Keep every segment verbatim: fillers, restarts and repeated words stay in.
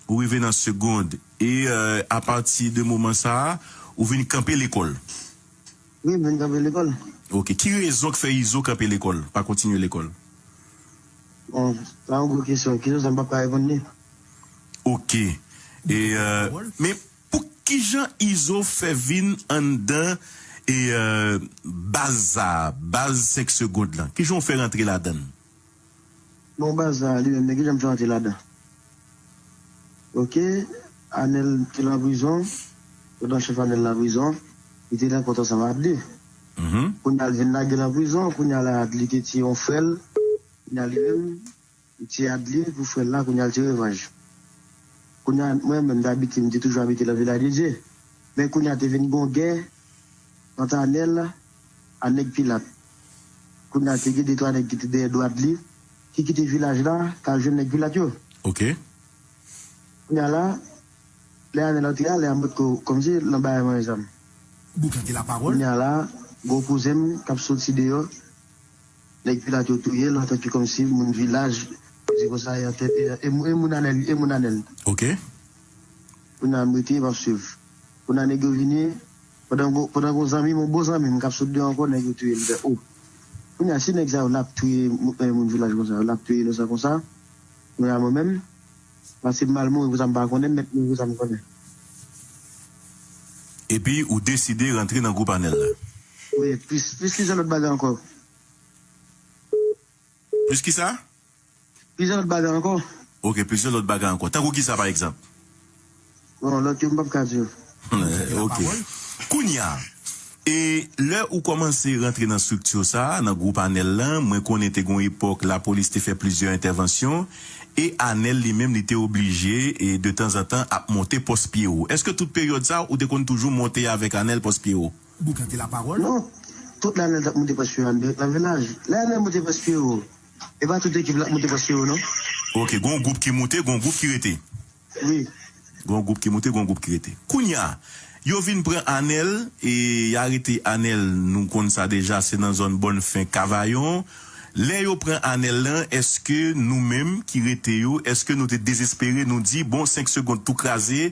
Ou rive nan Segond. E, euh, apati de moman sa a, ou vin kanpe lekòl. Wi, m vin kanpe lekòl. Ok. Ki rezon k fè Izo kanpe lekòl, pa kontinye lekòl? Bon, sa yon gwo kesyon. Kesyon sa m p ap ka reponn li. Ok. E, euh, men pou kijan Izo fè vin anndan e, euh, baz sa a, baz senk Segond lan? Kijan w fè rantre ladan l? Bon, baz sa a li menm, men kijan m fè rantre ladan? Ok, Anèl te nan prizon, pandan chèf Anèl nan prizon, li te nan kont ansanm ak Adli. Mhm. Kounye a, l vin lage nan prizon, kounye a la, Adli te tiye yon frè l, kounye a li menm, li tiye Adli pou frè l la, kounye a l te revanj. Kounye a, mwen menm, m te abite, m te toujou abite nan Vilaj de Dye. Men kounye a, te vin gon gè ant Anèl a nèg Pilat. Kounye a, te gen de twa nèg ki te dèyè dwat li, ki kite vilaj la, k al jwenn nèg Pilat yo. Ok. Kounye a la, lè Anèl antre a, lè a m potko, kòmsi, nan bagay mwen zam. Boukan de lapawòl. Kounye a la, gwo kouzen m k ap soti deyò, nèg Pilat yo touye l antanke kòmsi moun vilaj, di konsa, e, e, e, e moun Anèl, e moun Anèl. Ok. Kounye a m rete, m ap swiv. Kounye a nèg yo vini, pandan gwo, pandan gwo zanmi m, yon bon zanmi m k ap sot deyò ankò, nèg yo touye l. M fè, o. Kounye a, si nèg sa yo l ap touye moun, eh, moun vilaj konsa, l ap touye inosan konsa, kounye a mwen menm, pase m mal mouri pou sa m pa konnen, m mèt mouri pou sa m konnen. Epi, ou deside rantre nan gwoup Anèl la? Wi, plis, plis plizyè lòt bagay ankò. Plis ki sa? Plizyè lòt bagay ankò. Ok, plizyè lòt bagay ankò. Tankou ki sa, pa egzanp? Bon, lòt yo, m p ap ka di yo. Ok. Kounye a, e lè ou kòmanse rantre nan estrikti sa a, nan gwoup Anèl lan, mwen konnen te gon epòk lapolis te fè plizyè entèvansyon, e Anèl li menm, li te oblije, e de tanzantan, ap monte pòs Pyero. Èske tout peryòd sa a, ou te konn toujou monte avèk Anèl pòs Pyero? Boukan de lapawòl. Non, tout lane l t ap monte pòs Pyero a, m te ret nan vilaj. Lè Anèl monte pòs Pyero, e pa tout ekip la ap monte pòs Pyero, non. Ok, gon gwoup ki moute, gon gwoup ki rete. Wi. Gon gwoup ki moute, gon gwoup ki rete. Kounye a, yo vin pran Anèl, e y arete Anèl, nou konn sa deja, se nan zòn Bòn Fen, Kavayon. Lè yo pran Anèl lan, èske nou menm ki rete yo, èske nou te dezespere, nou di, bon, senk segond tou kraze,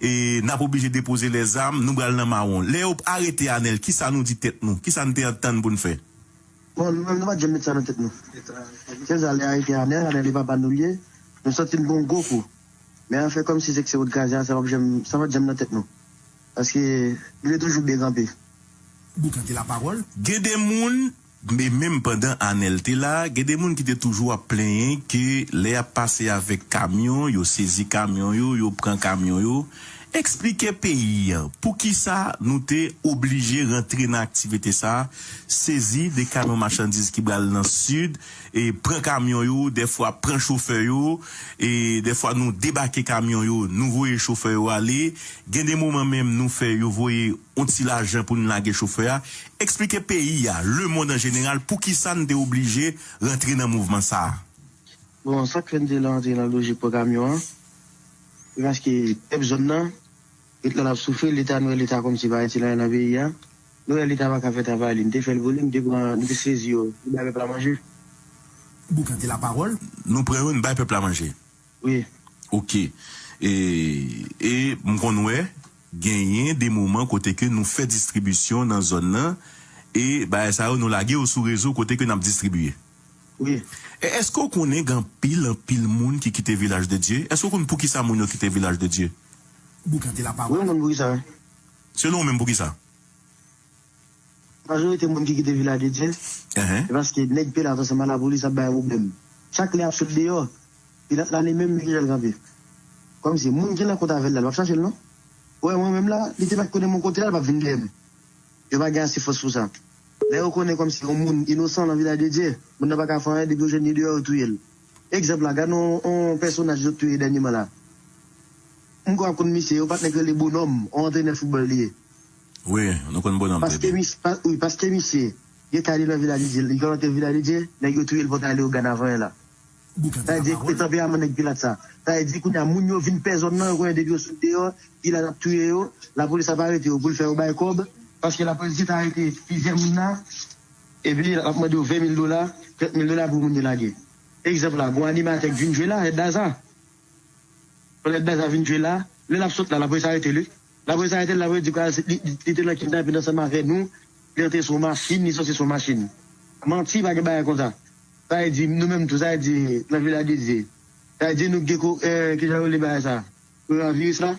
e n ap oblije depoze lèzam, nou pral nan mawon? Lè yo arete Anèl, kisa nou di tèt nou? Kisa n te antann pou n fè? Bon, nou menm, nou pa t janm met sa nan tèt nou. Sèl sa, lè arete Anèl, Anèl e papa nou l ye, nou santi n pran yon gwo kou. Men an fè kòmsi se k se wot kraze a, sa p ap janm, sa pa t janm nan tèt nou. Paske nou te toujou byen kanpe. Boukan de lapawòl. Gen de moun, men menm pandan Anèl te la, gen de moun ki te toujou ap plenyen ke lè y ap pase avèk kamyon, yo sezi kamyon yo, yo pran kamyon yo. Eksplike peyi a, poukisa nou te oblije rantre nan aktivite sa a, sezi de kamyon machandiz ki pral nan sid, e pran kamyon yo, dèfwa pran chofè yo, e dèfwa nou debake kamyon yo, nou voye chofè yo ale. Gen de moman menm nou fè yo voye yon ti lajan pou n lage chofè a. Eksplike peyi a, lemonn an jeneral, poukisa n te oblije rantre nan mouvman sa a. Bon, sa k fè n te rantre nan lojik pran kamyon an, se paske pèp zòn nan, ret la l ap soufri, Leta, nou wè Leta kòmsi pa rete nan, nan peyi a. Nou wè Leta pa ka fè travay li. Nou te fè l vole, nou te pran, nou te sezi yo, nou bay pèp la manje. Boukan de lapawòl. Nou pran yo, nou bay pèp la manje. Wi. Ok. E, e m konn wè, genyen de moman kote ke nou fè distribisyon nan zòn nan, e bagay sa yo, nou lage yo sou rezo kote ke n ap distribiye. Wi. E èske w konnen gen anpil, anpil moun ki kite Vilaj de Dye? Èske w konn poukisa moun yo kite Vilaj de Dye? Boukan de lapawòl. Wi, m konn poukisa. Selon w menm, poukisa? Majorite moun ki kite Vilaj de Dye, se paske nèg Pilat ansanm ak lapolis ap ba yo pwoblèm. Chak lè y ap sot deyò, Pilat la li menm, men kijan l kanpe. Kòmsi moun ki nan kont avè l la, l p ap chache l non. Ou wè mwen menm la, li te mèt konnen m yon kote la, l p ap vin dèyè m. Yo pa gen ase fòs pou sa. Lè yo konnen kòmsi yon moun inosan nan Vilaj de Dye, moun nan pa ka fè anyen, depi yo jwenn li deyò, yo touye l. Egzanp la, gade yon, yon pèsonaj yo touye dènyèman la. M kwè w ap konn misye, yon patnè k rele Bonòm, yon antrenè foutbòl li ye. Wi, nou konn Bonòm trè byen. Paske mis-, pa-, wi, paske misye, gen kay li nan Vilaj de Dye, li vòlonte Vilaj de Dye, nèg yo touye l pote ale Ogàn avan yè la. Sa vle di, e tanperaman nèg Pilat sa. Sa vle di, kounye a, moun yo vin pè zòn nan, yo konnen depi yo sot deyò, Pilat ap touye yo, lapolis ap arete yo pou l fè yo bay kòb, paske lapolis di ta arete plizyè moun la, epi l ap mande yo ven mil dola, trant mil dola pou moun yo lage. Egzanp la, gon animatè k vin jwe la, Ed Laza. Yon lòt baz la vin jwe la. Lè l ap sot la, lapolis arete li. Lapolis arete l, lapolis di li, li, li te nan kidnapin ansanm avè nou. Li antre sou yon machin, li soti sou yon machin. Manti, pa gen bagay konsa. Sa vle di, nou menm tou, sa vle di, nan vilaj de Dye. Sa vle di, nou gen ko, eh, kijan yo rele bagay sa? Kowonaviris la?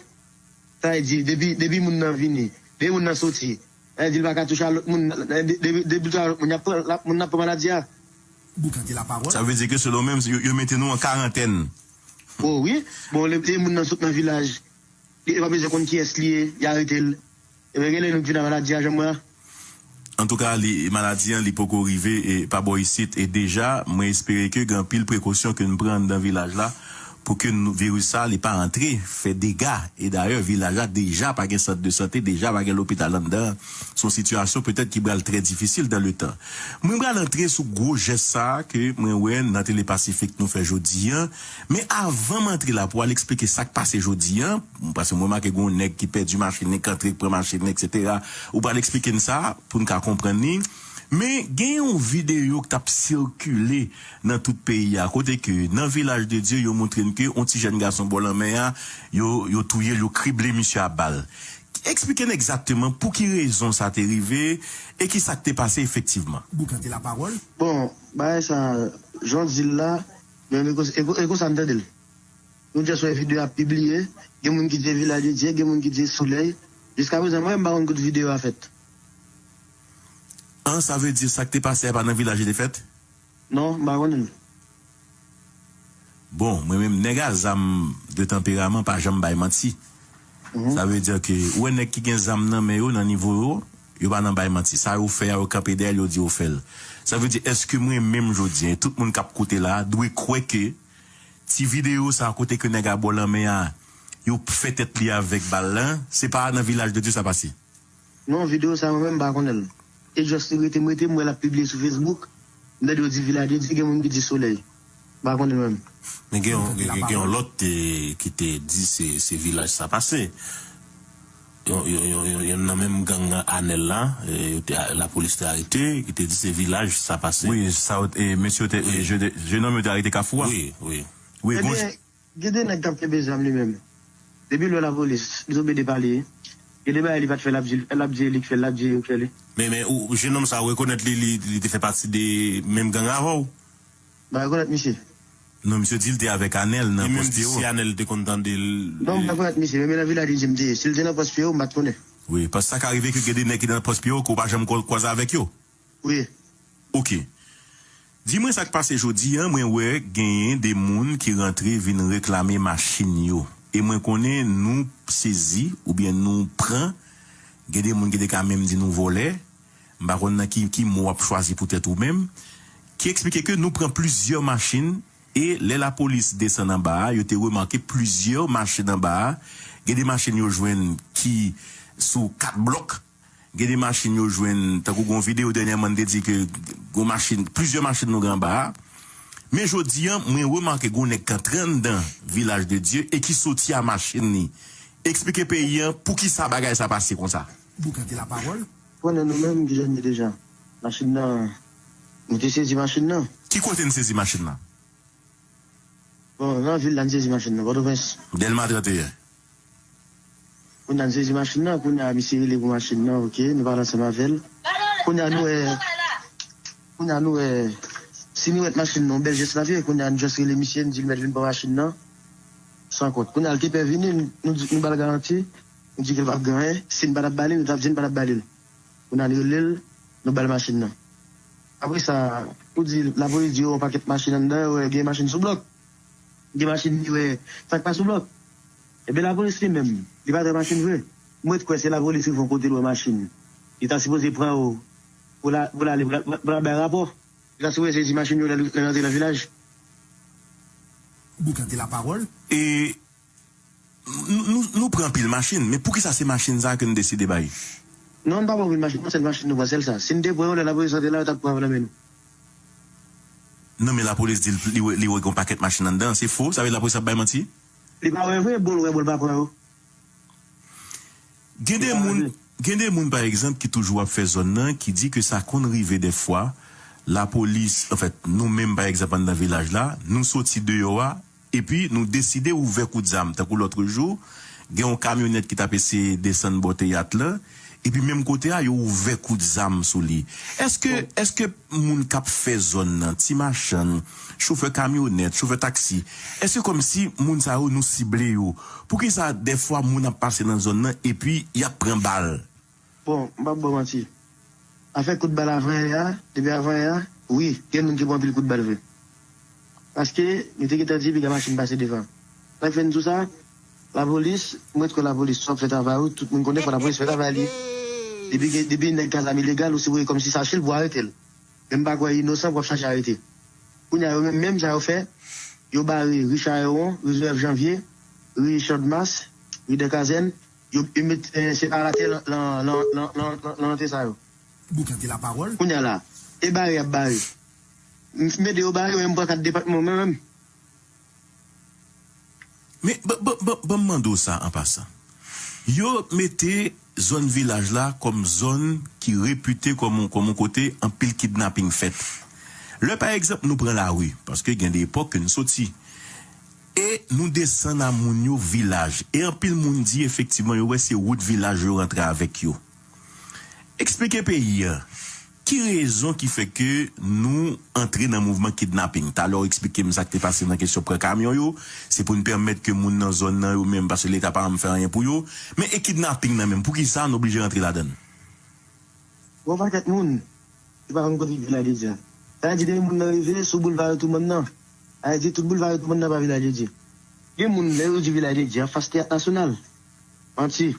Sa vle di, depi, depi moun nan vini, depi moun nan soti, sa vle di, li pa ka touche a lòt moun, de- depi, depi touche a lòt moun, y ap pran, l ap- moun nan ap pran maladi a. Boukante la pawòl. Sa vle di ke selon menm, yo, yo mete nou an karantèn. Oh wi. Bon, lè, lè moun nan sot nan vilaj, li pa bezwen konn kiyès li ye, y arete l. Ebyen, gen lè nou vin a maladi a, jan m wè a. Antouka, li, maladi an, li poko rive e pa bò isit. E deja, mwen espere ke gen anpil prekosyon ke n pran anndan vilaj la pou ke nou, viris sa, li pa antre, fè dega. E dayè, vilaj la deja pa gen sant de sante, deja pa gen lopital anndan. Se yon sitiyasyon petèt ki pral trè difisil dans le temps. Mwen pral antre sou gwo jès sa a ke mwen wè nan Tele Pasifik nou fè jodi a. Men avan m antre la pou al eksplike sa k pase jodi a, paske mwen remake gen yon nèg ki pèdi machin li, k antre, k pran machin li, etsetera. Ou pral eksplike n sa pou n ka konprann li. Men gen yon videyo k t ap sikile nan tout peyi a, kote ke nan Vilaj de Dye, yo montre n ke yon ti jèn gason bò lanmè a, yo, yo touye l, yo krible misye a bal. Eksplike n egzakteman pou ki rezon sa te rive e ki sa k te pase efektivman. Boukante la pawòl. Bon, bagay sa, jan w di l la, men e kon- e kon- e konsa m tande l. Nou just wè videyo a pibliye, gen moun ki di se Vilaj de Dye, gen moun ki di se Solèy. Jiskaprezan, mwen menm m pa konn kote videyo a fèt. An, sa vle di sa k te pase a pa nan vilaj li te fèt? Non, m pa konnen l. Bon, mwen menm, nèg a zam de tanperaman pa janm bay manti. Mhm. Sa vle di ke ou wè nèg ki gen zam nan men yo, nan nivo yo, yo pa nan bay manti. Sa yo fè a, yo kanpe dèyè l, yo di yo fè l. Sa vle di, èske mwen menm jodi a, e tout moun k ap koute la a, dwe kwè ke ti videyo sa a kote ke nèg a bò lanmè a, yo fè tèt li avèk bal lan, se pa nan Vilaj de Dye sa pase? Non, videyo sa mwen menm m pa konnen l. E just li rete m rete m wè l ap pibliye sou Facebook. M tande yo di Vilaj de Dye, gen moun ki di Solèy. M pa konnen l menm. Men gen yon, gen, gen, gen yon lòt te, ki te di se, se vilaj sa pase. Yon, yon, yon, yon, yon nan menm gang Anèl la, e, yo te, lapolis te arete, ki te di se vilaj sa pase. Wi, sa, e, mesye yo te, wi, je, jenòm yo te arete Kafou a. Wi, wi. Wi, ebyen, gen de nèg k ap kenbe zam li menm. Depi l wè lapolis, li tonbe de pa li. Gen de bagay li pa t fè, l ap di, l ap di e li k fè l, l ap di e yo k fè li. Men, men, ou, jenòm sa, ou rekonèt li, li, li te fè pati de menm gang avè w? M pa rekonèt misye. Non, misye di l te avèk Anèl nan pòs Pyewo. Li menm di si Anèl te konn tande l. Non, m pa rekonèt misye, men, men nan Vilaj de Dye m te ye. Si l te nan pòs Pyewo, m pa t konnen. Wi, paske sa ka rive ke gen de nèg ki nan pòs Pyewo ke w pa janm kwa- kwaze avèk yo. Wi. Oke. Di mwen sa k pase jodi a, mwen wè genyen de moun ki rantre vin reklame machin yo. E mwen konnen nou sezi oubyen nou pran, gen de moun ki te ka menm di nou vòlè, m pa konn nan ki, ki mo w ap chwazi pou tèt ou menm, ki eksplike ke nou pran plizyè machin e lè lapolis desann anba a, yo te remake plizyè machin anba a. Gen de machin yo jwenn ki sou kat blòk, gen de machin yo jwenn, tankou gen yon videyo dènyèman, n te di ke gen machin, plizyè machin nou gen anba a. Men jodi a, mwen remake gen yon nèg k antre anndan Vilaj de Dye e ki soti a machin li. Eksplike peyi a poukisa bagay sa pase konsa. Boukante la pawòl. Konnen nou menm ki jan n ye deja. Machin nan, nou te sezi machin nan. Ki kote n sezi machin nan? Bon, nan vil la, n sezi machin nan, Pòtoprens. Dèlma trannteyen. Kounye a, n sezi machin nan, kounye a, misye rele pou machin nan, oke, nou pale ansanm avè l. Kounye a, nou wè, kounye a, nou wè, si nou wè machin nan, yon bèl jès l ap fè, kounye a, n just rele misye, n di l mèt vin pran machin nan, san kont. Kounye a, l te pè vini, n, nou di, nou ba l garanti, nou di ke l p ap gen anyen, si n pa t ap ba li, nou t ap di n pa t ap ba li l. Kounye a, n rele l, nou ba l machin nan. Apre sa, ou di, lapolis di yo yon pakèt machin anndan, yo wè gen machin sou blòk. Gen machin li wè, sa k pa sou blòk. Ebyen, lapolis li menm, li pa t wè machin vre. M ret kwè se lapolis rive yon kote l wè machin. Li ta sipoze pran yo pou l a- pou l ale, pou l a- pou l al bay rapò. Li ta sipoze sezi machin yo lè l lè l antre nan vilaj. Boukante la pawòl. E Nou, nou, nou pran anpil machin, men poukisa se machin sa a ke n deside bay? Non, n pa pran anpil machin, yon sèl machin nou pran, sèl sa. Si n te pran yo, lè lapolis antre la, yo t ap pran yo nan men nou. Non, men lapolis di l, li wè, li wè gen yon pakèt machin anndan, se fo, sa vle di lapolis ap bay manti? Li pa wè vre, bon, l wè, bon, l pa pran yo. Gen de moun, gen de moun, pa egzanp, ki toujou ap fè zòn nan, ki di ke sa konn rive dèfwa, lapolis, anfèt, nou menm, pa egzanp, anndan vilaj la, nou soti deyò a, Epi nou deside ouvè kout zam. Tankou lòt jou, gen yon kamyonèt ki t ap eseye desann bò teyat lan, epi menm kote a, yo ouvè kout zam sou li. Èske, èske moun k ap fè zòn nan, ti machann, chofè kamyonèt, chofè taksi, èske kòmsi moun sa yo nou sible yo? Poukisa dèfwa moun ap pase nan zòn nan epi y ap pran bal? Bon, m p ap ba w manti. Afè kout bal avanyè a, depi avanyè a, wi, gen moun ki pran anpil kout bal vre. Paske, nou te gentan di piga machin pase devan. Sa k fè n di w sa, lapolis, m ret kwè lapolis, sa w ap fè travay ou, tout moun konnen fò lapolis fè travay li. Depi, gen- depi nèg ka zam ilegal, ou sipoze kòmsi sache l pou arete l. Men m pa kwè inosan pou w ap chache arete. Kounye a, yo menm, menm sa yo fè, yo bare ri Chayewon, ri Jozèf Janvye, ri Chandmas, ri Dèkazèn, yo, yo met eh, separatè lan, lan, lan, lan, lan, lan, lan antre sa yo. Boukante lapawòl. Kounye a la, e bare y ap bare. M mete yo bare, men m pran kat depatman mwen menm. Men, ban ban ban ban m mande w sa an pasan. Yo mete zòn vilaj la kòm zòn ki repite kòm yon kòm yon kote anpil kidnaping fèt. Lè pa egzanp nou pran lari, paske gen de epòk ke n soti, e nou desann a moun yo vilaj, e anpil moun di efektivman yo wè se wout vilaj yo rantre avèk yo. Eksplike peyi a, ki rezon ki fè ke nou antre nan mouvman kidnaping? Talè w eksplike m sa k te pase nan kesyon pran kamyon yo, se pou n pèmèt ke moun nan zòn nan yo menm, paske Leta pa janm fè anyen pou yo, men e kidnaping nan menm, poukisa n oblije rantre ladan l? Gon pakèt moun ki pa konn kote Vilaj de Dye a. Sa vle di depi moun nan rive sou boulva Ottoman nan, sa vle di tout boulva Ottoman nan pa Vilaj de Dye. Gen moun lè yo di Vilaj de Dye anfas Teyat Nasyonal. Manti.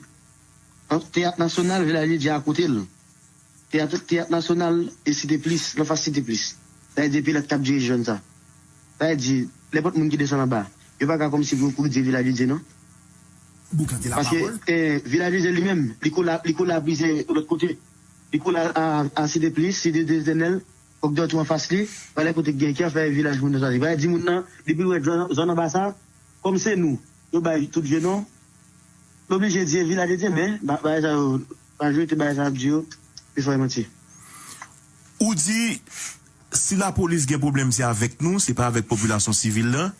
Ant Teyat Nasyonal, Vilaj de Dye akote l. Teyat, Teyat Nasyonal e Site Plis, l anfas Site Plis. Sa vle di epi lòt k ap dirije zòn sa. Sa vle di nenpòt moun ki desann anba, yo pa ka kòmsi pou yo kouri di Vilaj de Dye non. Boukante Paske lapawòl. eh, Vilaj de Dye li menm, li kole a- li kole a plizyè lòt kote. Li kole a, a, a Site Plis, Site Letènèl, Kòk Dòtou anfas li, pa lè kote k gen ki afè vilaj moun nan soti. Pa di moun nan, depi l wè zòn zòn anba sa, kòm se nou, yo bay tout vye non. L oblije di e Vilaj de Dye, men ba- bagay sa yo, pa jete bagay sa ap di yo, li fè manti. Ou di, si lapolis gen pwoblèm, se avèk nou, se pa avèk popilasyon sivil lan.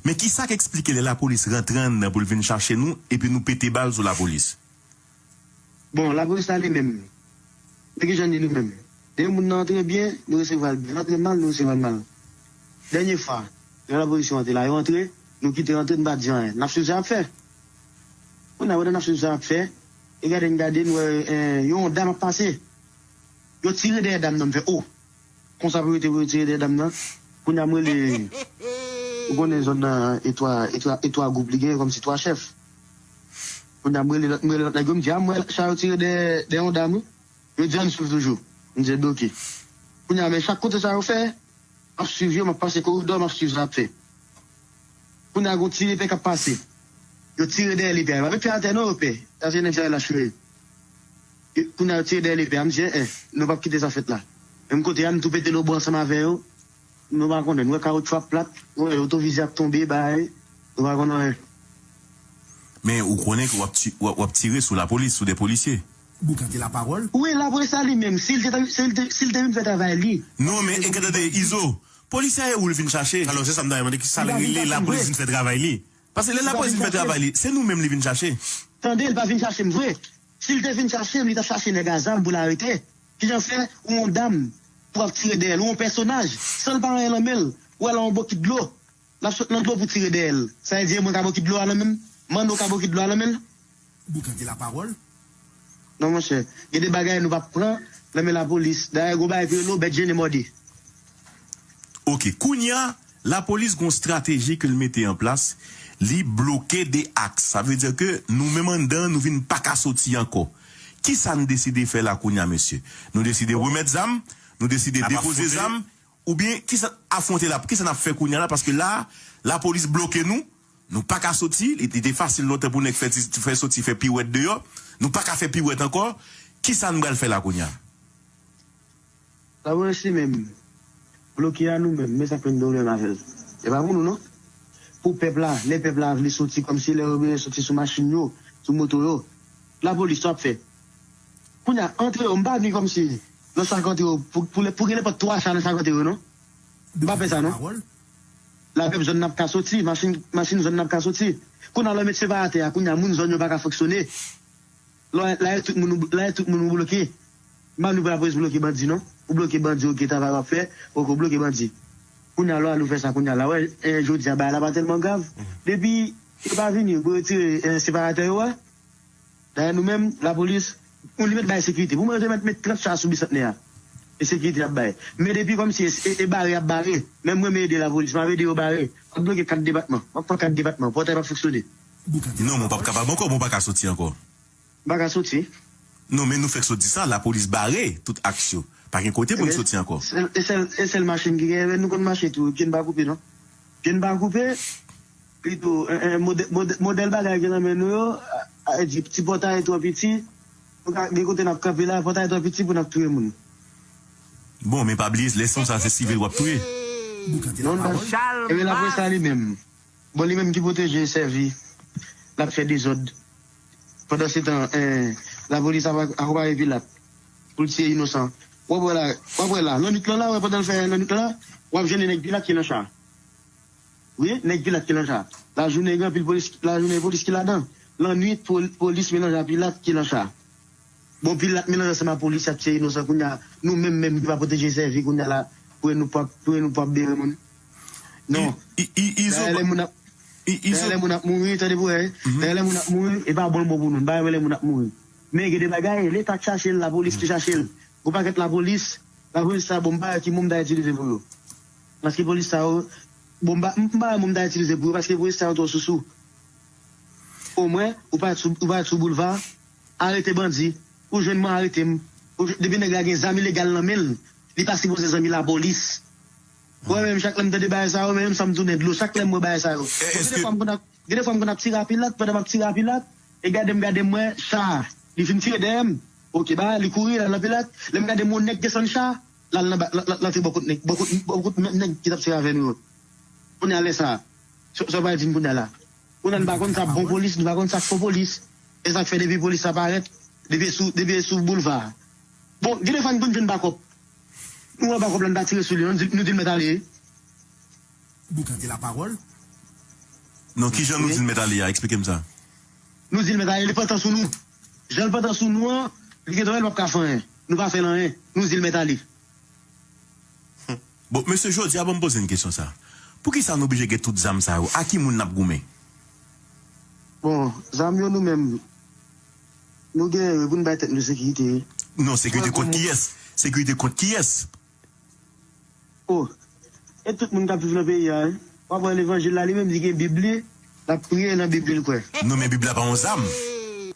Men ki sa k eksplike lè lapolis rantre anndan pou l vin chache nou, epi nou pete bal sou lapolis? Bon, lapolis la li menm, men ki jan n di nou menm? Depi moun nan antre byen, nou resevwa l byen. L antre mal, nou resevwa l mal. Dènye fwa, lè lapolis yo antre la, yo antre, nou kite yo antre, nou pa di anyen. N ap swiv sa y ap fè. Kounye a, pandan n ap swiv sa y ap fè, e gade n gade, n wè eh, yon dam ap pase. Yo tire dèyè dam nan, m fè o! Konsa pou yo te pou yo tire dèyè dam nan. Kounye a m rele, ou konnen zòn nan e twa, e twa, e twa gwoup li genyen kòmsi twa chèf. Kounye a m rele lòt, m rele lòt nèg yo, m di a m wè cha yo tire dèyè dèyè yon dam wi. Yo di ann swiv toujou. M di ebyen oke. Kounye a men chak kote sa yo fè, m ap swiv yo, m ap pase koridò, m ap swiv sa y ap fè. Kounye a gon ti lepè k ap pase. Yo tire dèyè lepè a. Yo pa met pye atè non, yo pè. Sa se nèg sa yo lach yo ye. Kounye a yo tire dèyè lepè a, m di en en, nou p ap kite sa fèt la. Menm kote a, nou tou pete lobo ansanm avè yo. Nou pa konnen, nou wè kawotchou ap plat, nou wè otovizye ap tonbe, bagay, nou pa konn anyen. Men ou konnen ke w ap ti- w ap w ap tire sou lapolis, sou de polisye. Boukante lapawòl. Wi, lapolis la li menm, si l te si l te si l te vin fè travay li. Non, men e tande, Izo, polisye a e ou l vin chache? Alò, se sa m ta mande, ki sa l rele lapolis vin fè travay li? Paske lè lapolis vin fè travay li, se nou menm li vin chache. Tande, l pa vin chache m vre. Si l te vin chache m, li t ap chache nèg a zam pou l arete. Kijan fè ou yon dam pou ap tire dèyè l, ou yon pèsonaj, san l pa anyen nan men l, ou al yon bokit dlo, l ap sot nan dlo pou tire dèyè l. Sa vle di e mwen ka bokit dlo a nan men m? Manno ka bokit dlo a nan men l? Boukante lapawòl. Non, monchè. Gen de bagay nou p ap pran nan men lapolis. Dayè, gon bagay ki rele w bèt jennen mòde. Oke, kounye a, lapolis gon strateji ke l mete an plas, li bloke de aks. Sa vle di ke nou menm anndan, nou vin pa ka soti ankò. Kisa n deside fè la kounye a, mesye? Nou deside remèt zam, nou deside depoze zam, oubyen kisa afwonte la, kisa n ap fè kounye a la, paske la, lapolis bloke nou, nou pa ka soti, li li te fasil lontan pou nèg fè ti- fè soti, fè piwèt deyò, nou pa ka fè piwèt ankò, kisa n pral fè la kounye a? Lapolis li menm, bloke a nou menm, men sa k fè n gen pwoblèm avè l. E pa pou nou non. Pou pèp la, lè pèp la vle soti kòmsi lè yo bezwen soti sou machin yo, sou moto yo, lapolis sa w ap fè? Kounye a, antre yo, m pa vini kòmsi nan chak antre yo, pou pou pou gen nenpòt twa cha nan chak antre yo non. M pa fè sa non. Lavèv zòn n ap ka soti, machin, machin zòn n ap ka soti. Kounye a lè w met separatè a, kounye a moun zòn yo pa ka fonksyone. Lè w, lè w tout moun, lè w tout moun ou bloke. M pa vle pou lapolis bloke bandi non. Ou bloke bandi, oke, travay w ap fè, oke, ou bloke bandi. Kounye a lè w al ou fè sa, kounye a la, wè, eh, jodi a bagay la pa tèlman grav. Depi yo pa vini pou retire, eh, separatè yo a, dayè nou menm, lapolis, ou li mèt bay sekirite. Pou mwen, yo te mèt met trant cha sou Bisantnè a. E sekirite y ap bay. Men depi kòmsi e, e, e bare y ap bare. Menm mwen, m ede lapolis, m ap ede yo bare. M ap bloke kat depatman. M ap pran kat depatman. Pòtay p ap fonksyone. Non, men w p ap kapab ankò, men w pa ka soti ankò. M pa ka soti. Non, men nou fèk sot di sa, lapolis bare tout aks yo. Pa gen kote pou n soti ankò. Sèl, e sèl, e sèl machin ki genyen, men nou konn mache tou, pye n pa koupe non. Pye n pa koupe, pito, en, en, modè-, modè-, modèl bagay ki nan men nou yo, a, a, di, ti pòtay twò piti, nou ka, gen kote n ap kanpe la, pòtay twò piti pou n ap touye moun. Bon, men pa bliye, lè se konsa, se sivil w ap touye. Non, non. Ebyen, lapolis la li menm. Bon, li menm ki pwoteje, sèvi, l ap fè dezòd. Pandansetan, eh, lapolis ap akonpaye Pilat pou l tiye inosan. W ap wè la, w ap wè la, lannwit lan la, wè, pandan l fè lannwit lan la, w ap jwenn nèg Pilat ki nan cha. Wi, nèg Pilat ki nan cha. Lajounen, gen anpil polis, lajounen, polis ki ladan. Lannwit, pol-, polis melanje a Pilat ki nan cha. Bon, Pilat melanje ansanm a polis, y ap tiye inosan kounye a. Nou menm, menm ki pa pwoteje, sèvi kounye a la, pou nou p ap, pou nou p ap bere moun. Non. I, i, i, Izo Dayè, lè moun ap, i, Izo dayè, lè moun ap mouri, tande pou wè, dayè, lè moun ap mouri, e pa bon, bon pou nou. Nou pa renmen lè moun ap mouri. Men gen de bagay, Leta k chache l, lapolis ki chache l. Gon pakèt lapolis, lapolis sa, bon, m pa wè ki mo m ta itilize pou yo. Paske polis sa yo, bon, m pa, m pa wè mo m ta itilize pou yo, paske polis sa yo twò sousou. Omwen, ou parèt sou, ou parèt sou boulva, arete bandi, ou jwenn mwen, arete m. Ou jwenn, depi nèg la gen zam ilegal nan men l, li pa sipoze zanmi lapolis. Mwen menm, chak lè m tande bagay sa yo, menm san m tounen dlo, chak lè m wè bagay sa yo. Gen de fwa m konn ap, gen de fwa m konn ap tire a Pilat, pandan m ap tire a Pilat, e gade m, gade m, m wè cha a. Li fin tire dèyè m. Oke, ba, li kouri, l al nan Pilat. Lè m gade m, yon nèg desann cha, l al nan ba-, l, l, l antre bò kot nèg, bò kot, bò kot menm nèg ki t ap tire avè nou yo. Kounye a lè sa a, sa, sa w pral di m kounye a la? Kounye a nou pa konn sa k bon polis, nou pa konn sa k fo polis. E sa k fè depi polis la parèt, depi e sou, depi e sou boulva a. Bon, gen de fwa n konn jwenn bakòp. Nou wè bakòp la, n pa tire sou li non, nou di, nou di l mèt ale. Boukante lapawòl. Non, kijan nou di l mèt ale a? Eksplike m sa. Nou di l mèt ale, li pantan sou nou. Jan l pantan sou nou an, li gentan wè l p ap ka fè anyen. Nou pa fè l anyen. Nou di l mèt ale. Bon, mesye, jodi a, ban m poze n kesyon sa. Poukisa n oblije gen tout zam sa yo? A ki moun n ap goumen? Bon, zam yo nou menm, nou genyen yo pou n bay tèt nou sekirite. Non, sekirite kont kiyès? Sekirite kont kiyès? Oh, e tout moun k ap viv nan peyi a, wi. W ap wè levanjil la, li menm, li gen Bib li, l ap priye nan Bib li, l kwè. Non, men Bib la pa yon zam.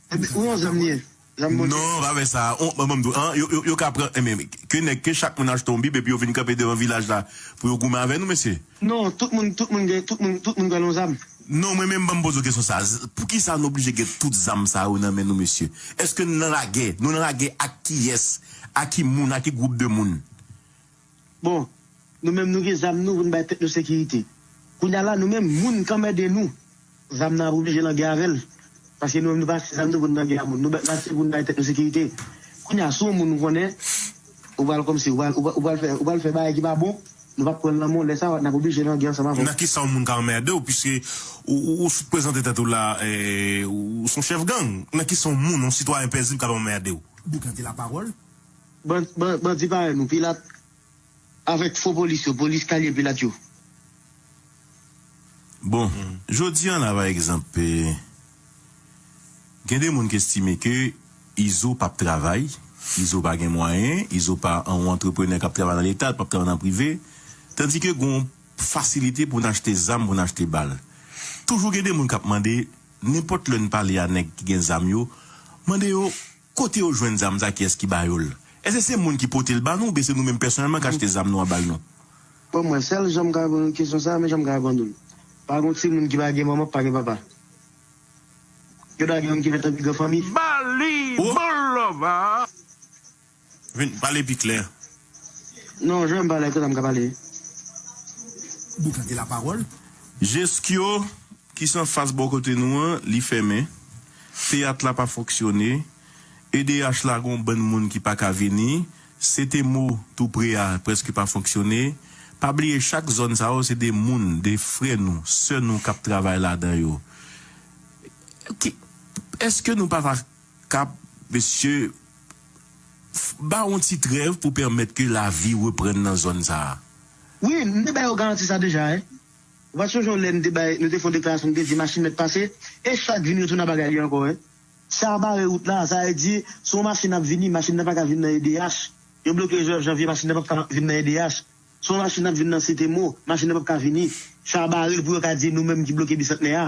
Epi, ou yon zam li ye. Zam Bondye. Non, pa fè sa. On, ban m di w, an, yo, yo, yo ka pran, enben, ke nèg, ke chak moun achte yon Bib, epi yo vin kanpe devan vilaj la pou yo goumen avè nou, mesye. Non, tout moun, tout moun gen, tout moun, tout moun gen yon zam. Non, mwen menm, ban m poze w kesyon sa. Z-, poukisa n oblije gen tout zam sa yo nan men nou, mesye? Èske n nan lagè? Nou nan lagè ak kiyès? Ak ki moun? Ak ki gwoup de moun? Bon, nou menm nou gen zam nou pou n bay tèt nou sekirite. Kounye a la, nou menm, moun k anmède nou, zam nan ap oblije nan gè avè l. Paske nou menm nou pa achte zam nou pou n nan gè a moun. Nou ba-, n achte pou n bay tèt nou sekirite. Kounye a, si yon moun ou konnen, ou pral kòmsi, ou pral, ou pral, ou pral fè, ou pral fè bagay ki pa bon, nou p ap pran l nan men w. Lè sa a, n ap oblije nan gè ansanm avè w. Nan kisa yon moun ka anmède w, piske ou, ou, ou sot prezante tèt ou la, eh, ou, ou s on chèf gang? Nan kisa yon moun, yon sitwayen pezib k ap anmède w? Boukante lapawòl. Ban-, ban-, bandi parèy nou, Pilat, avèk fo polis yo, polis kalye Pilat yo. Bon, jodi a la, pa egzanp, eh, gen de moun ki estime ke Izo p ap travay, Izo pa gen mwayen, Izo pa yon antreprenè k ap travay nan Leta, l p ap travay nan prive, tandi ke gen yon fasilite pou n achte zam, pou n achte bal. Toujou gen de moun k ap mande, nenpòt lè n pale a nèg ki gen zam yo, mande yo, kote yo jwenn zam sa, kiyès ki ba yo l? Èske se moun ki pote l ba nou, oubyen se nou menm pèsonèlman k achte zam nou an ba l nou? Bon, mwen, sèl jan m ka reponn kesyon sa a, men jan m ka reponn ou l. Pa gen timoun ki pa gen manman, pa gen papa. Yo ta gen youn ki fèt nan pi gran fanmi. Bali, oh, bon lòva. Vin pale pi klè. Non, jan m pale, konsa m ka pale. Boukante lapawòl. Jeskyo, ki se anfas bò kote nou an, li fèmen. Teyat la pa fonksyone. E D H la, gon bann moun ki pa ka vini. Setemo, tou pre a, prèske pa fonksyone. Pa bliye, chak zòn sa yo, se de moun, de frè nou, sè nou k ap travay ladan yo. Ki, èske nou pa ta kab, mesye, f- ba yon ti trèv pou pèmèt ke lavi reprann nan zòn sa a? Wi, m te ba yo garanti sa deja, wi. Ou pa sonje yon lè n te bay, nou te fè yon deklarasyon, n te di machin mèt pase, e chak vin retounen a bagay li ankò, wi. Sa bare wout la, sa vle di, si yon machin ap vini, machin nan pa ka vin nan E D H. Yo bloke Jozèf Janvye, machin nan p ap ka vin nan E D H. Si yon machin ap vin nan Sitemo, machin nan p ap ka vini. Sa bare l pou yo ka di nou menm ki bloke Bisantnè a.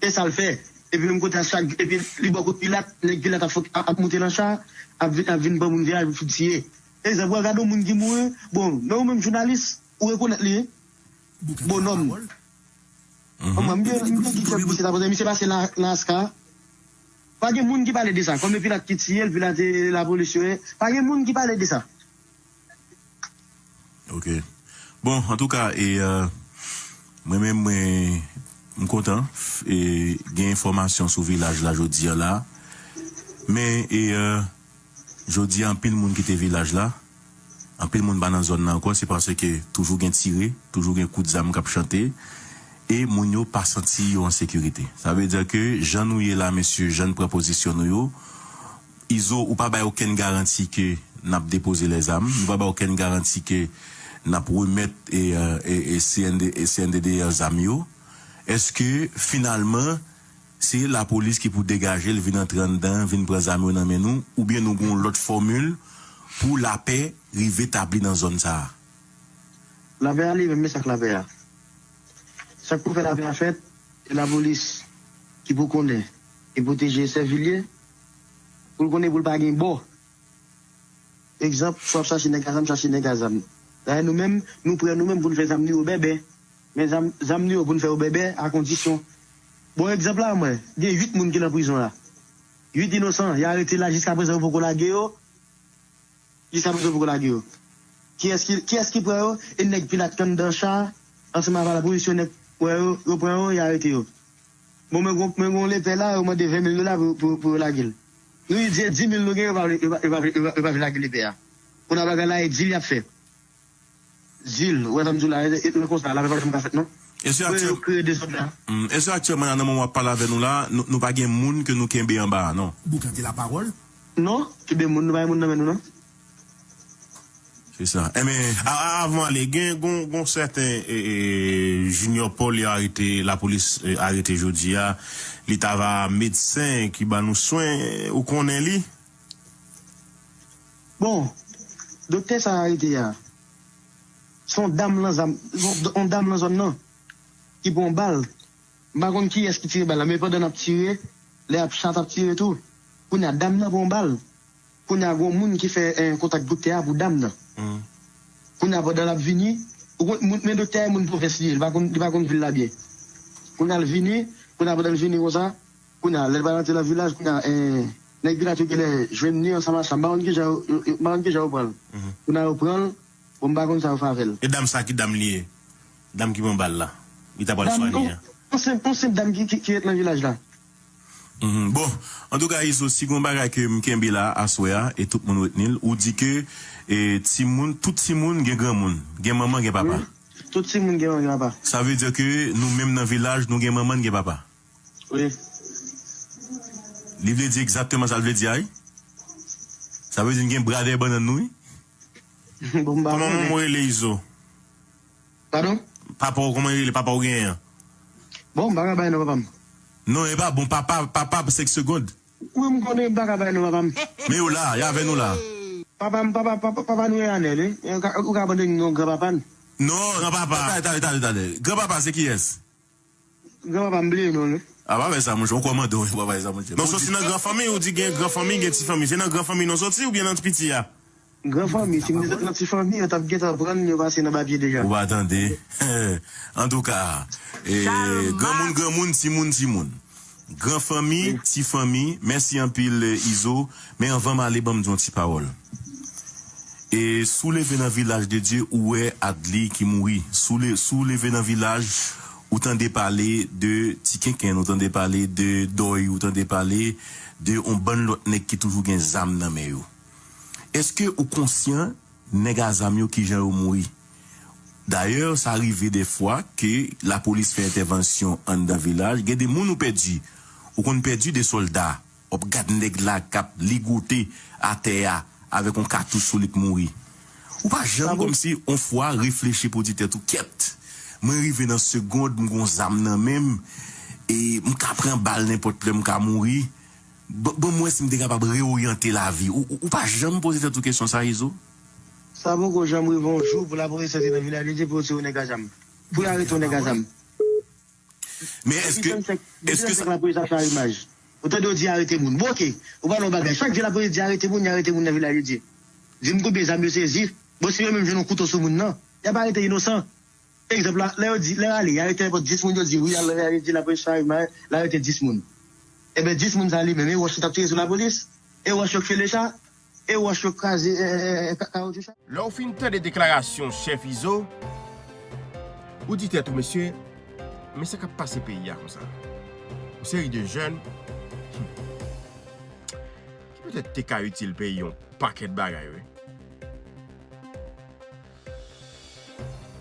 E sa l fè. Epi menm kote a chak, epi li bò kot Pilat, nèg Pilat ap, fòk- ap, ap monte nan cha, ap, vin- ap vin pran moun viyaj pou fout tiye. Egzanp, w al gade yon moun ki mouri, bon, men ou menm jounalis, ou rekonèt li, wi. Bonòm. Mwen, m gen m gen ki kèk misye ta poze, misye pase nan nan aska. Pa gen moun ki pale de sa. Kòm e Pilat ki tiye l, Pilat e lapolis yo ye. Pa gen moun ki pale de sa. Ok. Bon, antouka, e, euh, mwen menm, mwen, m kontan, e, gen enfòmasyon sou vilaj la jodi a la. Men, e, euh, jodi a, anpil moun kite vilaj la. Anpil moun pa nan zòn nan ankò, se paske toujou gen tire, toujou gen kout zam k ap chante, e moun yo pa santi yo an sekirite. Sa vle di ke jan nou ye la, mesye, jan n pran pozisyon nou yo, Izo, ou pa bay okenn garanti ke n ap depoze lèzam, nou pa bay okenn garanti ke n ap remèt e, e, e, C N D, e C N D D A zam yo. Èske, finalman, se lapolis ki pou degaje l, vin antre anndan, vin pran zam yo nan men nou, oubyen nou gen yon lòt fòmil pou lapè rive tabli nan zòn sa a? Lapè a li menm, men sa k lapè a. Sa k pou fè lapè a fèt, se lapolis ki pou konnen e pwoteje Sèvilye, pou l konnen pou l pa gen bò. Egzanp, si w ap chache nèg a zam, chache nèg a zam. Dayè nou menm, nou prè nou menm pou n fè zam nou yo bèbè. Men zam, zam nou yo pou n fè yo bèbè a kondisyon. Bon, egzanp la, mwen, gen uit moun ki nan prizon la. Uit inosan, y arete la jiskaprezan yo poko lage yo. Jiskaprezan yo poko lage yo. Kiyès ki, kiyès ki pran yo? E nèg Pilat k anndan cha, ansanm avè lapolis yo, nèg wè yo, yo pran yo, y arete yo. Bon, mwen gon, mwen gon lepè la, yo mande ven mil dola pou, pou, pou yo lage l. Nou di dis mil nou gen, yo pa vle, yo pa, yo pa vle, yo pa, yo pa vle lage lepè a. Kounye a bagay la, e dil y ap fè. Dil, ou wè sa m di w la, e, e, e konsa, lapè pa janm ka fèt, non. Èske Pou yo aktyèl- kreye dezòd la. Hmm, èske aktyèlman, nan moman w ap pale avè nou la, nou, nou pa gen moun ke nou kenbe anba a, non? Boukan de la pawòl. Non, kenbe moun, nou pa gen moun nan men nou, non. Se sa. Enben, a- a- avan ale, gen gon, gon sèten e, e, Junior Paul yo arete, lapolis e, arete jodi a. Li ta va medsen ki ba nou swen, ou konnen li? Bon, doktè sa arete a, se yon dam nan zam, yon, yon dam nan zòn nan, ki pran yon bal. M pa konn kiyès ki tire bal la, men pandan n ap tire, lè ap chat ap tire tou, kounye a dam nan pran yon bal. Kounye a gon moun ki fè eh, kontak doktè a pou dam nan. Kounye a pandan l ap vini, ou konn, moun, men doktè a e moun pwovens li ye, li pa konn, li pa konn vil la byen. Kounye a l vini, kounye a pandan l vini konsa, kounye a lè l pral rantre nan vilaj, kounye a eh, nèg vilaj yo genlè jwenn li ansanm ak sa, m pa konn kijan yo, yo, yo- m pa konn kijan yo pran l. Kounye a yo pran l, bon, m pa konn sa yo fè avè l. E dam sa ki dam li ye? Dam ki pran bal la? Li ta pral Dam, swanye on, an. on senp, on senp dam ki, ki, ki ret nan vilaj la. Mhm. Bon, antouka, Izo, si gon bagay ke m kenbe la aswè a, e tout moun retni l, ou di ke e, timoun, tout timoun gen granmoun, gen manman, gen papa. Wi. Tout timoun gen manman, gen papa. Sa vle di ke nou menm nan vilaj, nou gen manman, gen papa. Wi. Li vle di egzakteman sa l vle di a, wi. Sa vle di n gen bra dèyè bannann nou, wi. Bon, m pa Kòman konnen. Manman w rele, Izo? Padon? Papa w, kòman l rele? Papa w genyen an? Bon, m pa ka bay non papa m. Non, e pa bon, papa, papa, senk segonn. Wi, m konnen, m pa ka bay non papa m. Men yo la, y avè nou la. Papa m, papa, papa, papa nou e Anèl, wi. Ou ka, ou ka abandone non granpapa n. Non, granpapa. Tande, tande, tande, tande. Granpapa, se kiyès? Granpapa m bliye non l, wi. A, pa fè sa, monchè, ou kòmandan, wi, pa fè sa, monchè. Non, soti nan gran fanmi, ou di gen gran fanmi, gen ti fanmi. Se nan gran fanmi nou soti oubyen nan piti a? Gran fanmi, si m te sot nan ti fanmi, yo t ap gentan pran n, yo pase nan papye deja. Ou pa tande? Antouka, e, granmoun, granmoun, timoun, timoun. Gran fanmi, ti fanmi, mèsi anpil, e, Izo. Men anvan m ale, ban m di yon ti pawòl. E si w leve nan vilaj de Dye, ou wè Adly ki mouri. Si w le- si w leve nan vilaj, ou tande pale de Ti Kenkenn, ou tande pale de Dòy, ou tande pale de yon bann lòt nèg ki toujou gen zam nan men yo. Èske ou konsyan nèg a zam yo kijan yo mouri? Dayè, sa rive dèfwa ke lapolis fè entèvansyon anndan vilaj, gen de moun ou pèdi. Ou konn pèdi de sòlda. W ap gad nèg la k ap ligote atè a avèk yon katouch sou li k mouri. Ou pa janm kòmsi yon fwa reflechi pou di tèt ou, "Kèt, mwen rive nan segond, m gon zam nan men m, e m ka pran bal nenpòt lè, m ka mouri. Ban, ban m wè si m te kapab reoryante lavi." Ou, ou, ou pa janm poze tèt ou kesyon sa, Izo? Sa poko janm rive yon jou pou lapolis sòti nan vilaj de Dye pou yo tire yon nèg a zam. Pou yo arete yon nèg a zam. Men èske, èske sa lapolis ap fè a imaj? Ou tande yo di arete moun. Bon, oke. Ou pa nan bagay. Chak jou lapolis di arete moun, y arete moun nan vilaj de Dye. Di m konbyen zam yo sezi. Bon, si yo menm jwenn yon kouto sou moun nan, y ap arete inosan. Egzanp la, lè yo di, lè yo ale, y arete nenpòt dis moun, yo di, wi, al, y arete lapolis fè a imaj, l arete dis moun. Ebyen, dis moun sa li menm, e wòch yo t ap tire sou lapolis? E wòch yo k file cha? E wòch yo kraze, e, e, e, ka-, kawotchou cha? Lè w fin tande deklarasyon chèf Izo, ou di tèt ou, "Mesye, men sa k ap pase peyi a konsa?" Yon seri de jèn, hmm, ki petèt te ka itil peyi yon pakèt bagay, wi.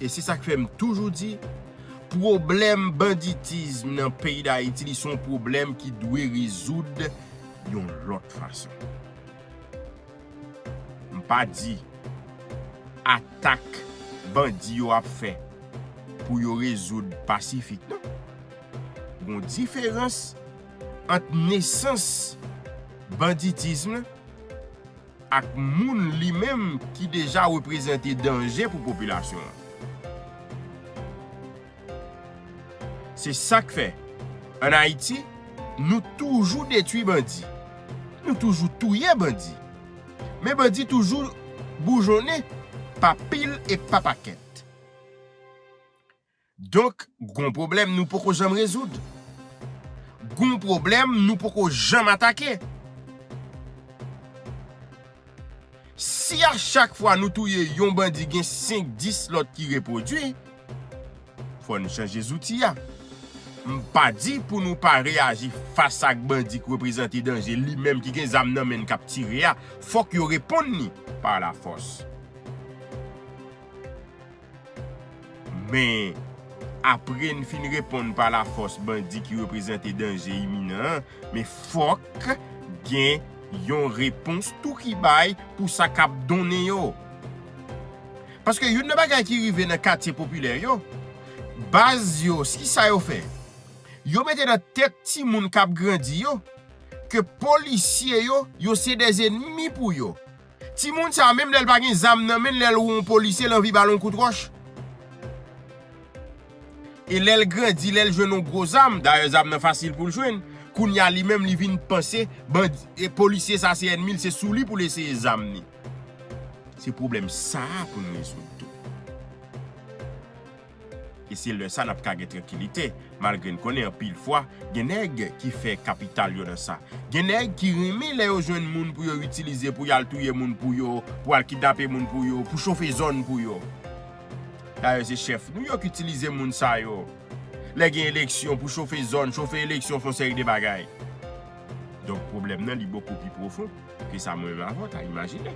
E se sa k fè m toujou di, pwoblèm banditizm nan peyi Dayiti, li se yon pwoblèm ki dwe rezoud yon lòt fason. M pa di atak bandi yo ap fè pou yo rezoud pasifik, non. Gon diferans ant nesans banditizm ak moun li menm ki deja reprezante danje pou popilasyon an. Se sa k fè, ann Ayiti, nou toujou detwi bandi. Nou toujou touye bandi. Men bandi toujou boujonnen pa pil e pa pakèt. Donk, gon pwoblèm nou poko janm rezoud. Gon pwoblèm nou poko janm atake. Si a chak fwa nou touye yon bandi, gen senk, dis lòt ki repwodui, fò n chanje zouti a. M pa di pou nou pa reyaji fas ak bandi k reprezante danje, li menm ki gen zam nan men l k ap tire a, fòk yo reponn li pa lafòs. Men, apre n fin reponn pa lafòs bandi ki reprezante danje iminan an, men fòk gen yon repons tou ki bay pou sa k ap donnen yo. Paske youn nan bagay ki rive nan katye popilè yo, baz yo, kisa yo fè? Yo mete nan tèt timoun k ap grandi yo ke polisye yo, yo se dèzennmi pou yo. Timoun sa a, menm lè l pa gen zam nan men l, lè l wè yon polisye, l anvi ba l yon kout wòch. E lè l grandi, lè l jwenn yon gwo zam, dayè zam nan fasil pou l jwenn, kounye a li menm li vin panse bandi, e polisye sa se ènmi l, se sou li pou l eseye zam li. Se pwoblèm sa a pou n rezoud tou. E se lè sa n ap ka gen trankilite, malgre n konnen anpil fwa, gen nèg ki fè kapital yo nan sa. Gen nèg ki renmen lè yo jwenn moun pou yo itilize, pou y al touye moun pou yo, pou al kidnape moun pou yo, pou chofe zòn pou yo. Dayè, se chèf nou yo k itilize moun sa yo. Lè gen eleksyon, pou chofe zòn, chofe eleksyon, fè yon seri de bagay. Donk, pwoblèm nan, li bokou pi pwofon ke sa mwen menm avè w ta imajine.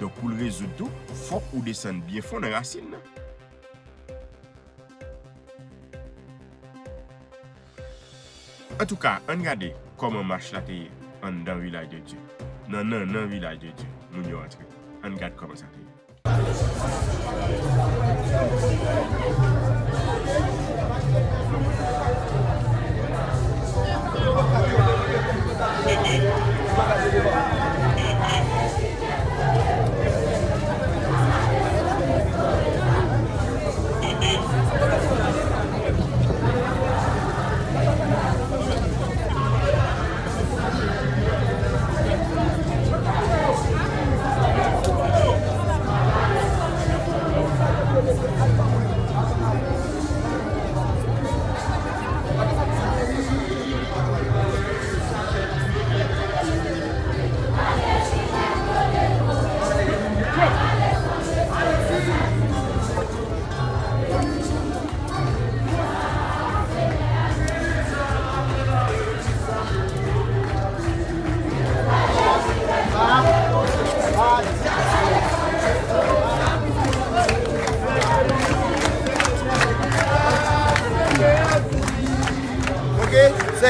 Donk, pou l rezoud tou, fòk ou desann byen fon nan rasin nan. Antouka, ann gade kòman mach la te ye anndan Vilaj de Dye. Nan, nan, nan Vilaj de Dye, moun yo antre. Ann gad kòman sa te ye.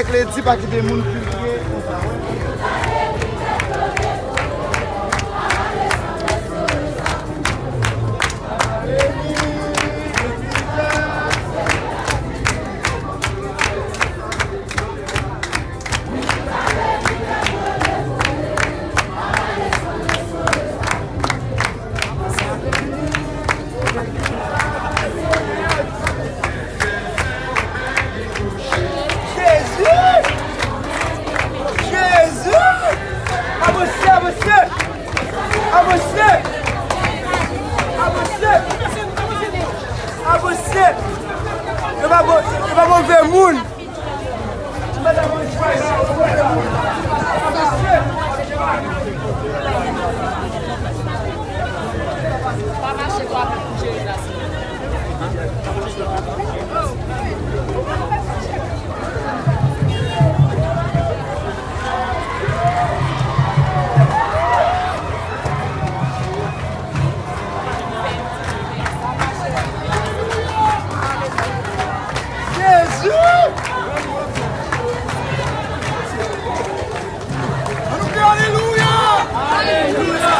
Lady, pa kite moun filtre konsa. Jezi! Jezi! Avanse, avanse! Avanse! Avanse! Avanse! Yo pa bon, yo pa move moun! Jezi! Ann nou kriye alelouya! Alelouya!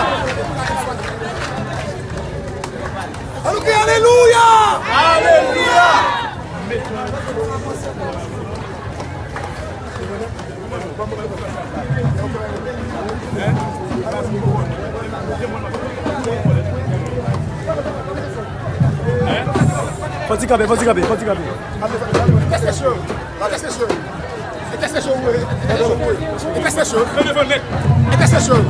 Ann nou kriye alelouya! Alelouya! Fò ti kanpe, fò ti kanpe, fò ti kanpe. Intercession. Intercession. Intercession, wi. Intercession. Intercession.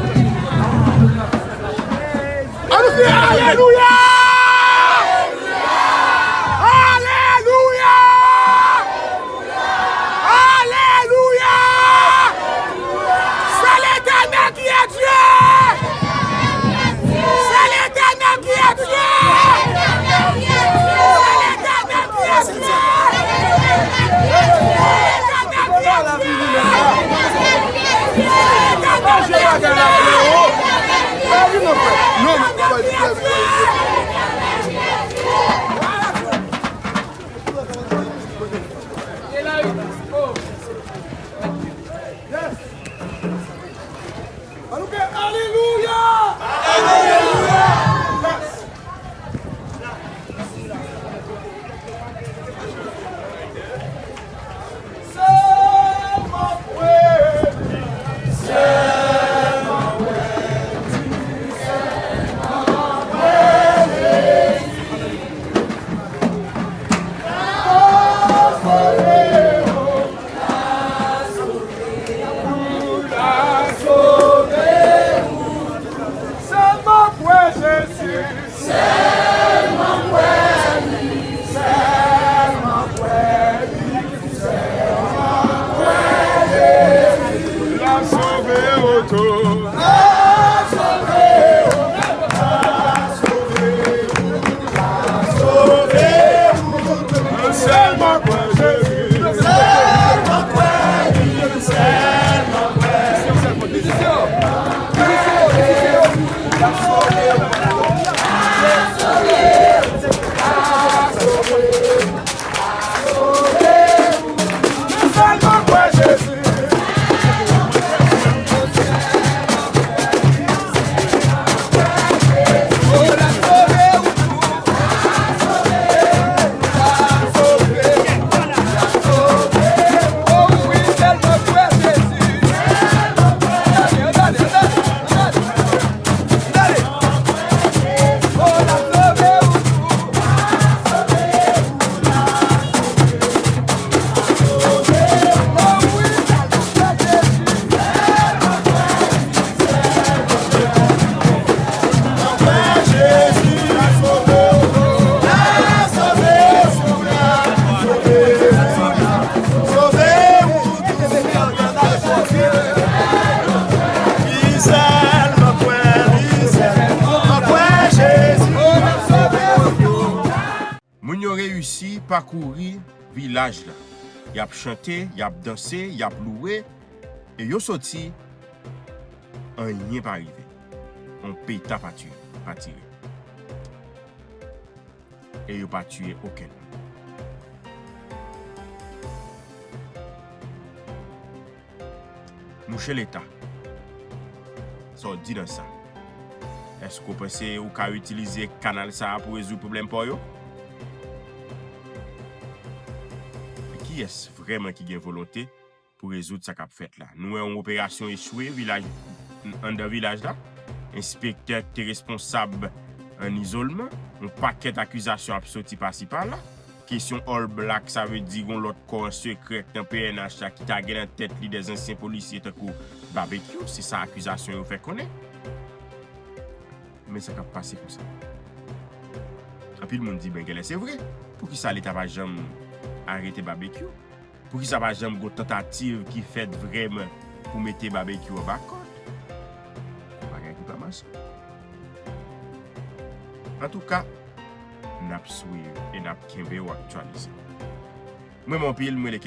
Ann nou kriye alelouya! Alelouya! Alelouya! C'est l'Éternel qui est Dieu! C'est l'Éternel qui est Dieu! C'est l'Éternel qui est Dieu! C'est l'Éternel qui est Dieu! Alelouya! Alelouya! Sèlman kwè Jezi. Sèlman kwè li, sèlman kwè li, sèlman kwè Jezi. L ap sove w tou. L ap sove w, l ap sove w, l ap sove w tou. Sèlman kwè Jezi. Sèlman kwè li, sèlman kwè li. Moun yo reyisi pakouri vilaj la. Y ap chante, y ap danse, y ap louwe, e yo soti, anyen pa rive. On peta pa tire, pa tire. E yo pa tiye okenn. Mouche Leta, sa w di nan sa? Èske w panse ou ka itilize kanal sa a pou rezoud pwoblèm pa w yo? Men kiyès vrèman ki gen volonte pou rezoud sa k ap fèt la? Nou wè yon operasyon echwe vilaj, anndan vilaj la. Enspektè k te responsab ann izolman. Yon pakèt akizasyon ap soti pasi pala. Kesyon All Black, sa vle di yon lòt kò an sekrè k nan P N H la ki ta gen nan tèt li dè zansyen polisye tankou Babekyou, se sa akizasyon yo fè konnen. Men sa k ap pase konsa. Anpil moun di, ben, genlè se vre. Poukisa Leta pa janm arete Babekyou? Poukisa pa janm gon tantativ ki fèt vrèman pou mete Babekyou anba kòd? Bagay ki pa mache. Antouka, n ap swiv e n ap kenbe w aktyalize. Mwen, men anpil, mwen, rele